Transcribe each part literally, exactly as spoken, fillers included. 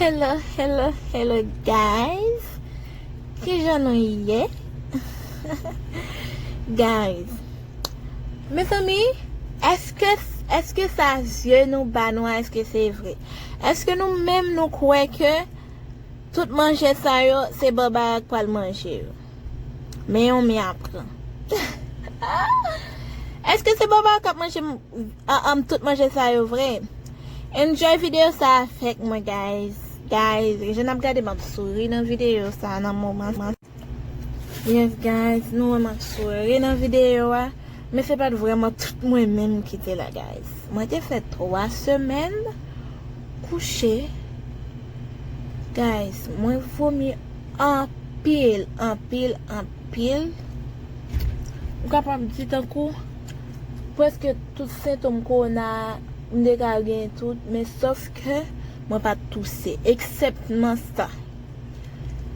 Hello, hello, hello, guys. Kijan nou ye? Guys, mezanmi, èske, èske sa zye nou ba nou a, èske se vre? Èske nou menm nou kwè ke tout manje sa yo, se Barbara k pral manje yo? Men yon men aprann. Èske se Barbara k ap manje m- a, am, tout manje sa yo vre? Enjoy videyo sa avèk mwen, guys. Guys, jan n ap gade m ap souri nan videyo sa nan moman. Yes, guys, nou wè m ap souri nan videyo a. Men se pa t vrèman tout mwen menm ki te la, guys. Mwen te fè twa semèn kouche. Guys, mwen vomi anpil, anpil, anpil. Ou kapab di tankou prèske tout sentòm kowona a, m te ka gen tout, men sòf ke mwen pa t touse, eksèptman sa.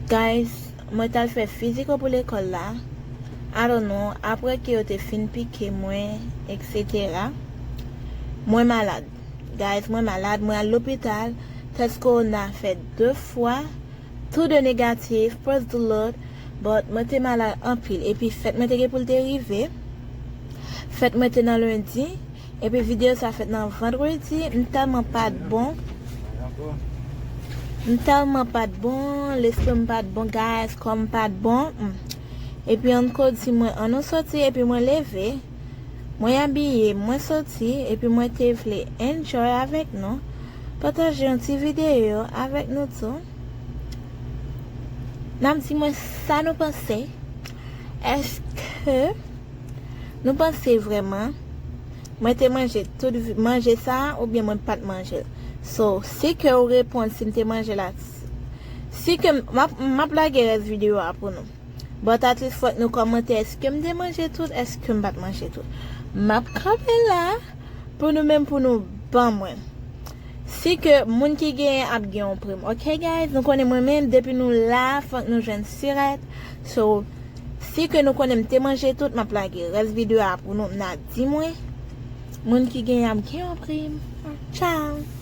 Guys, mwen t al fè fiziko pou lekòl la. I don't know, apre ke yo te fin pike mwen, etsetera. Mwen malad. Guys, mwen malad, mwen al lopital. Tès kowona fè de fwa. Tou de negatif, praise the Lord. But mwen te malad anpil. Epi fèt mwen te gen pou l te rive. Fèt mwen te nan lendi. Epi videyo sa fèt nan vandredi. M tèlman pa t bon. M tèlman pa t bon. Lespri m pa t bon, guys. Kò m pa t bon. Mm. Epi an ko di mwen, "Ann nou soti." Epi mwen leve. Mwen abiye. Mwen soti. Epi mwen te vle enjoy avèk nou. Pataje yon ti videyo avèk nou tou. N ap di mwen sa nou panse. Èske nou panse vrèman mwen te manje tout vi- manje sa a oubyen mwen pa t manje l? So, si ke w reponn si m te manje l a, si ke m ap, m ap lage rès videyo a pou nou. But at least fòk nou kòmante èske m te manje tout, èske m pa t manje tout. M ap kanpe la pou nou menm pou nou ban mwen. Si ke moun ki genyen ap gen yon prim. Ok, guys, nou konnen mwen menm, depi nou la, fòk nou jwenn sirèt. So, si ke nou konnen m te manje tout, m ap lage rès videyo a pou nou, n a di mwen, moun ki genyen ap gen yon prim. Tchao.